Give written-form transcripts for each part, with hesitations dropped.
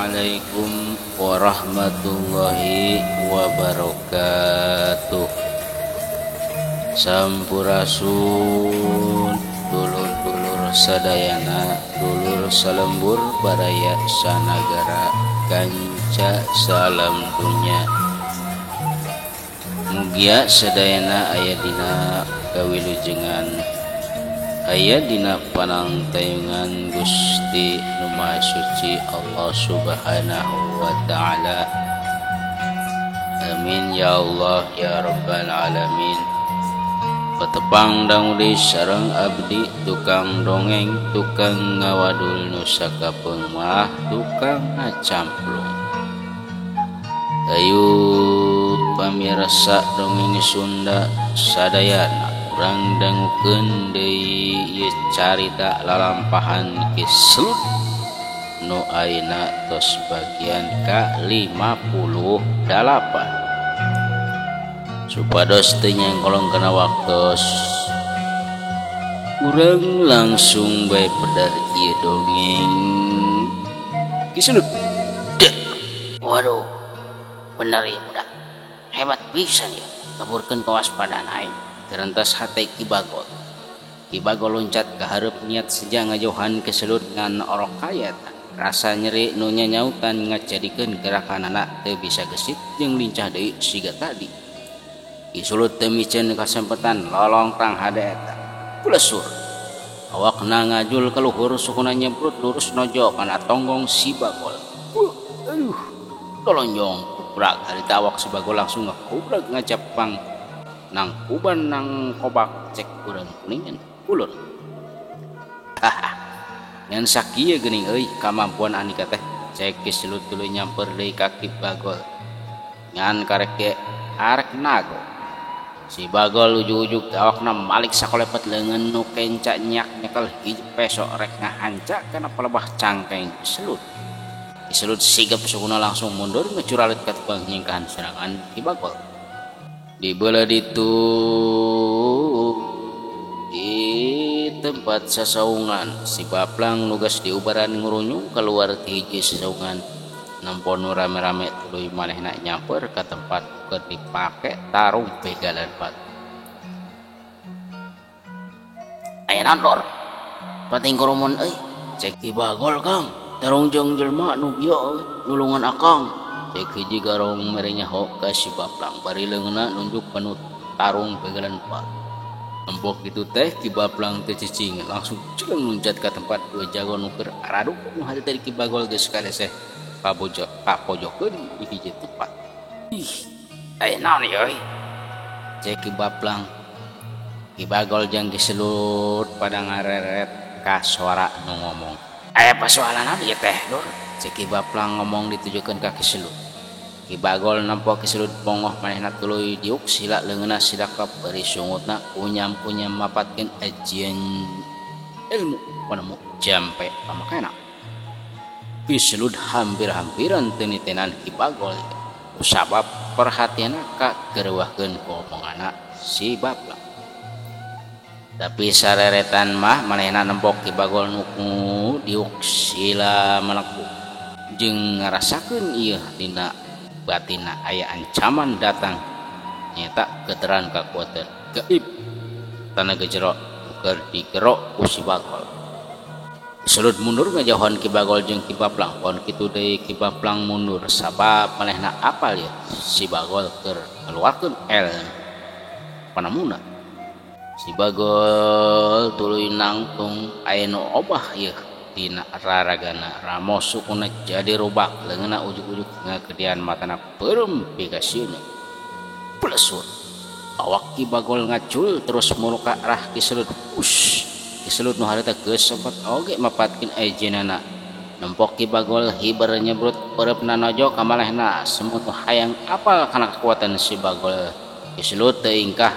Assalamualaikum warahmatullahi wabarakatuh. Sampurasun dulur-dulur sadayana, dulur salembur baraya sanagara kanca salam dunya. Mugia sadayana aya dina kawilujengan, aya dina panangtayungan Gusti Nu Maha Suci Allah Subhanahu wa taala. Amin ya Allah ya rabbal alamin. Patepang dangdi sareng abdi tukang dongeng, tukang ngawadul nu sakapeung mah tukang ngacamplung. Ayu pamirsa dongeng Sunda sadayana, urang dangukeun deui ieu carita lalampahan Ki Selut nu ayeuna tos bagian ka-58. Supados teu nyengkolong kana waktos, urang langsung bae pedar ieu dongeng Ki Selut. Waduh, bener ya budak, hebat pisan ya, kaburkeun kawaspadaan aing. Terentas hate Ki Bagol. Ki Bagol loncat ka hareup niat seja ngajauhan Ki Selut ngan orok kaya. Rasa nyeri nu nyanyautan ngajadikeun gerakanana teu bisa gesit jeung lincah deui siga tadi. Ki Selut teu miceun kasempetan lolongtang hade eta. Plesur. Awakna ngajul ka luhur sukuna nyebrut lurus nojo kana tonggong si Bagol. Aduh, tolonjong kubrak harita awak si Bagol langsung ngakubrak ngajapang nang kuban nang kobak cek urang kuningan ulun. Haha. Ngan sakieu geuning euy kamampuan Andika teh. Cek Ki Selut tuluy nyamper deui ka Ki Bagol. Ngan karek ge arek nago. Si Bagol ujug-ujug awakna malik sakolepet leungeun nu kenca nyak nyekel hiji peso rek ngahanca kana palebah cangkeng Ki Selut. Ki Selut sigap sukuna langsung mundur ngecuralit ka tukang nyingkahan serangan Ki Bagol. Di belah ditu di tempat sasaungan si Baplang nugas diubaran ngurunyung keluar ti hiji sasaungan nempon nu rame-rame tuluy manehna nyamper ka tempat keur dipake tarung begalan batu. Aya naon lur? Pating kurumun euy. Cek Ki Bagol Kang, tarung jeung jelema nu ieu euy, nulungan akang. Cek hiji garong mere nyaho ka si Baplang bari leungeunna nunjuk panu tarung begalan batu. Empok kitu teh Ki Baplang teh cicing langsung jeleng luncat ka tempat dua jago nu keur araduk nu hade tadi Ki Bagol geus kadeseh kapojokeun di hiji tempat. Ih, aya naon ieu euy? Cek Ki Baplang. Ki Bagol jeung Ki Selut pada ngareret ka suara nu ngomong. Aya persoalan naon ieu teh, Lur? Cek Ki Baplang ngomong ditujukeun ka Ki Selut. Ki Bagol nempo Ki Selut bongoh manehna tuluy diuk sila leungeunna silakap bari sungutna kunyam-kunyam mapatkeun ajian ilmu panemu jampe pamakena. Ki Selut hampir-hampiran teu nitenan Ki Bagol kusabab perhatianna ka gereuwahkeun ku omonganna si Baplang. Tapi sareretan mah manehna nempok Ki Bagol nu diuk sila melekuk jeung ngarasakeun ieu dina batina aya ancaman datang nyata keteran kakuatan gaib tanaga jero keur digerok ku si Bagol. Selut mundur ngajauhan Ki Bagol jeung Ki Baplang. Pon kitu deui Ki Baplang mundur sabab manehna apal ya si Bagol keur ngaluarkeun ilmu panamuna. Si Bagol tuluy nangtung aya nu obah ieu dina raragana ramos sukuna jadi rubak leungeunna ujug-ujug ngagedean matana peureum pikasieuna. Plesur awak Ki Bagol ngacul terus muruka rah Ki Selut. Ush, Ki Selut nu harita geus sempat oge mapatkeun ejinana. Nempok Ki Bagol hiber nyebrut peureupna nojo ka manehna semut hayang apal kana kekuatan si Bagol. Ki Selut teu ingkah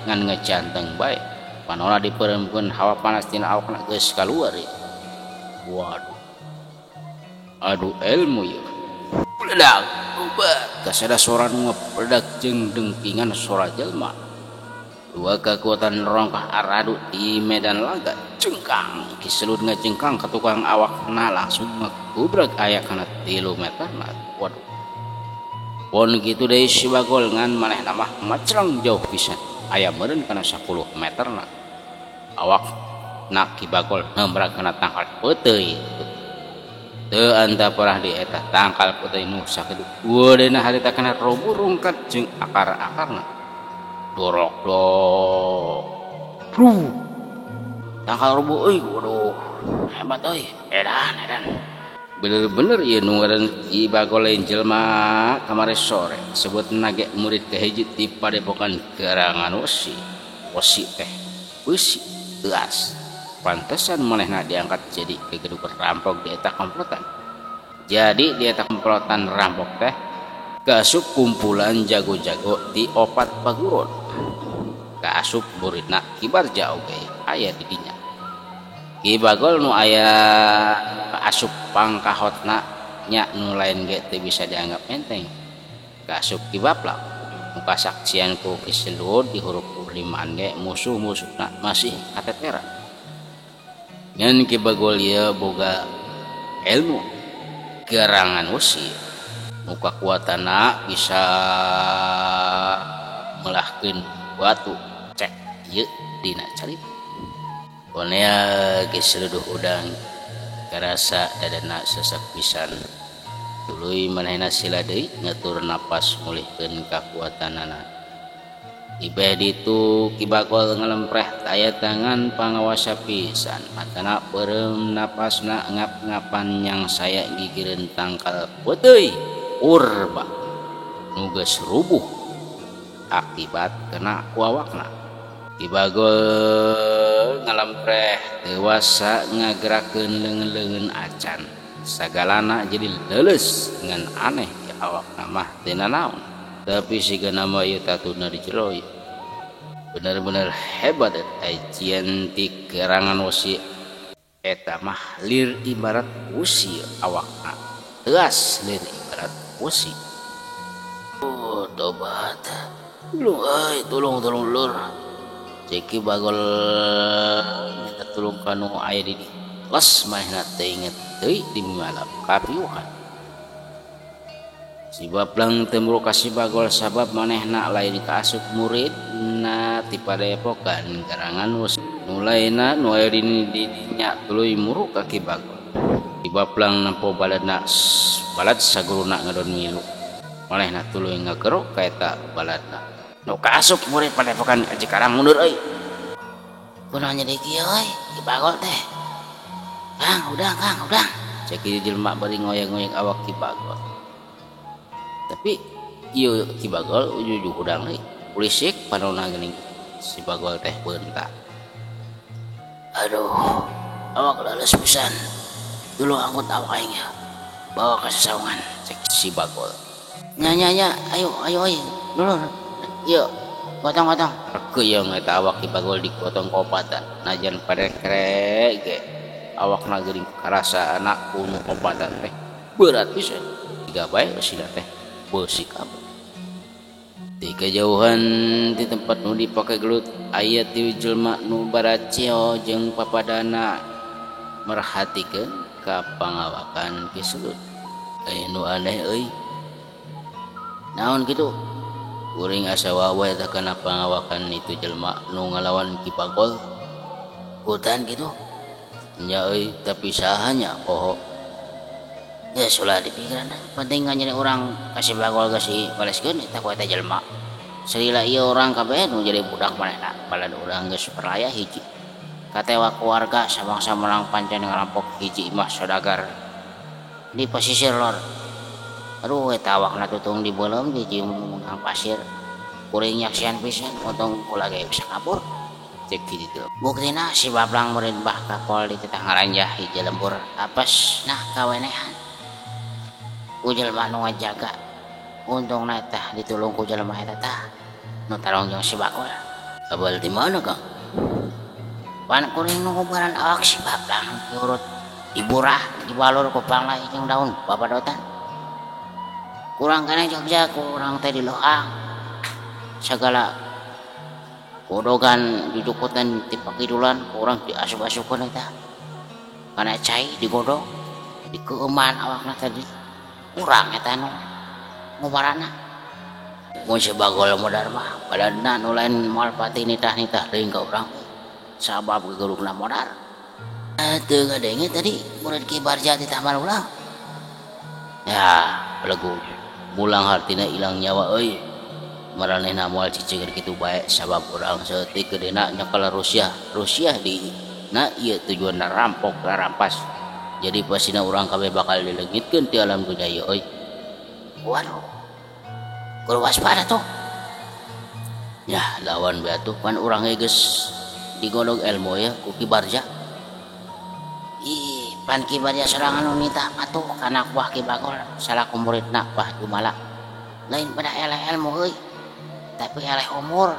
ngan ngecanteng bae. Panona dipeureumkeun hawa panas tina awakna geus kaluar. Waduh, aduh ilmu ya. Peledak, obat. Kasada sora nu ngepeledak jeung dengkingan sora jelma. Dua kekuatan rongkah aradu di medan laga cengkang Ki Selud ngacengkang ke tukang awakna langsung ngegubrak aya kana 3 meter na. Waduh. Pon kitu deui si Bagol ngan manehna mah macrang jauh pisan aya meureun kana 10 meter na. Awak na Ki Bagol nembrak kana tangkal peuteuy. Teu antaparah di eta tangkal peuteuy nu sakitu geudena harita kana robuh rungkat jeung akar-akarna. Dorok dok. Bru. Tangkal roboh euy, waduh. Hebat euy. Edan edan. Bener-bener ieu nu ngaran Ki Bagol lain jelema kamari sore sebutna ge murid kahiji ti padepokan Garangan Wesi. Wesi teh beusi teuas. Pantesan manehna diangkat jadi gegedug rampok di eta komplotan. Jadi di eta komplotan rampok teh kaasup kumpulan jago-jago di opat paguron. Kaasup muridna Ki Barja oge aya di dinya. Ki Bagol nu aya kaasup pangkahotna nya nu lain ge teu bisa dianggap enteng. Kaasup Ki Baplak nu kasaksian ku Ki Selud di huruf limaan ge musuh-musuhna masih kateteran. Ngan Ki Bagol ieu boga ilmu gerangan wesi. Nu kakuatanna bisa melahkeun batu cek ieu dina carita. Konea geus seluduh udang karasa dadana sesek pisan. Tuluy manehna sila deui ngatur napas mulihkeun kakuatanana. Ibeh ditu Ki Bagol ngalempreh aya tangan pangawasa pisan. Matana beureum napasna ngap-ngapan yang saya gigireun tangkal peuteuy urba nu geus rubuh akibat kena ku awakna. Ki Bagol ngalempreh dewasa ngagerakeun leungeun-leungeun acan. Sagalana jadi leuleus ngan aneh di awakna mah teu nanaon. Tapi siga nama ieu tatuna di jero ieu. Bener-bener hebat eta ajian ti Gerangan Wesi. Eta mah lir ibarat wesi awakna. Teas lir ibarat wesi. Oh tobat. Tulung euy, tolong tolong lur. Cek Ki Bagol minta tulung kanu aya di dieu. Les manehna teu inget deui di malam kapiuhan. Si Baplang teu muru ka si Bagol sabab manehna lain kaasup muridna ti padepokan Garangan Wesi. Nu lainna nu aya di dinya tuluy muru ka Ki Bagol. Ki Baplang nempo baladna balad saguruna ngadon milu. Manehna tuluy ngagerok ka eta baladna. Nu kaasup murid padepokan Cikarang mundur euy. Kunaon jadi kieu euy Ki Bagol teh? Kang, udang, Kang, udang. Cek ieu jelema bari ngoyang-ngoyang awak Ki Bagol. Tapi ieu Ki Bagol ujug-ujug hudang deui. Pulisik panona geuning si Bagol teh beunta. Aduh, awak leuleus pisan. Dulu angkut awak aing ya. Bawa ka sasaungan cek si Bagol. Nya nya nya, ayo ayo ayo. Dulu. Yuk, gotong-gotong. Keuyang eta awak Ki Bagol digotong kopatan. Najan parekrek ge awakna geuning karasa anak ku nu kopatan teh berat pisan. Tiga bae eusina teh beusi kabeh. Di kejauhan di tempat nu dipake gelut aya tilu jelema nu baraceo jeung papadana merhatikeun ka pangawakan Ki Selud. Aya nu aneh euy. Naon kitu? Kuring asa wawa eta kana pangawakan itu jelema nu ngalawan Ki Bagol. Hutan kitu? Nya euy, tapi saha nya poho. Geus ulah dipikiran, penting nganyeri urang ka si Bagol geus dibaleskeun eta ku eta jelema. Salila ieu urang kabeh nu jadi budak manehna, balad urang geus perlaya hiji. Katewa keluarga sabangsa menang pancen ngarampok hiji imah saudagar di pesisir lor. Aduh eta awakna tutung dibeuleum hiji meunang pasir. Kuring nyaksian pisan untung kula ge bisa kabur. Cek kitu. Buktina si Baplang murid Bah Kapol di titah ngaranjah hiji lembur apes nah kawenehan. Ku jelema nu ngajaga untungna tah ditulung ku jelema eta tah nu tarong jeung si Bagol. Abal di mana Kang? Pan kuring nu ngubaran awak si Baplang diurut diburah dibalur ku panglai jeung daun babadotan. Kurang kana Jogja kurang teh di loang. Sagala Godogan jujukutan ti pakidulan ku urang diasup-asupkeun eta. Kana cai digodog dikeueuman awakna tadi. Urang eta nu ngumarana. Mun si Bagol modar mah badanna nu lain moal pati nitah-nitah deui ka urang. Sabab gegurukna modar. Teu ngadenge tadi murid Ki Barja titah marulang. Ya, belegu. Mulang hartina ilang nyawa euy. Maranehna moal cicing kitu bae sabab urang saeutik geudena nyekel Rusia. Rusia di na ieu tujuanna rampok rarampas. Jadi pasina urang kabeh bakal dileungitkeun ti alam dunya ieu euy. Waduh. Kudu waspada tuh. Ya, lawan bae atuh pan urang ge geus digodog ilmu ya ku Ki Barja. Ih, pan Ki Barja sorangan nu nitah patuh kana kuah Ki Bagol salaku muridna Bah Jumala. Lain pada eleh ilmu euy, tapi eleh umur.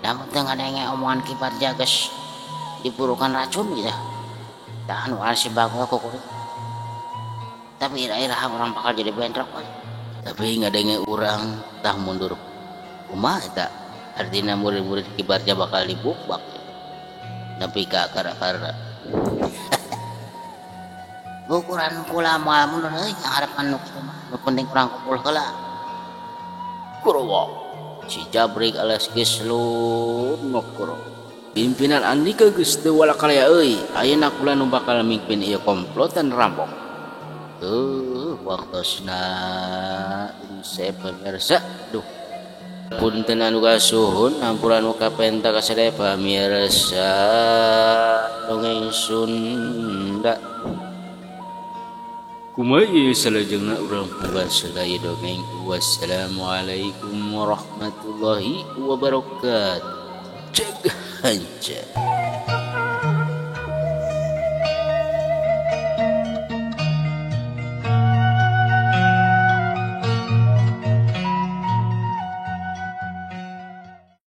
Lamun teu ngadenge omongan Ki Barja geus dipurukan racun gitu. Tah anu si Bagol ku kuring. Tapi ira-ira urang bakal jadi bentrok euy. Tapi ngadenge urang tah mundur kumaha eta? Artina murid-murid Ki Barja bakal dibukbak. Nepi ka akar-akarna. Ukuran kula moal mundur euy ngaharepan nu kitu mah. Nu penting urang kumpul heula. Kurowo. Si Jabrik alias Geus Lunok. Pimpinan Andika geus teu walakalaya euy. Ayeuna kula nu bakal mimpin ieu komplotan rampok. Tuh waktosna saya pemirsa. Duh. Punten anu kasuhun ampura nu kapenta ka sadaya pamirsa dongeng Sunda. Kumaha ieu salajengna urang pungkas sadaya dongeng. Wassalamualaikum warahmatullahi wabarakatuh. Ceg hanca.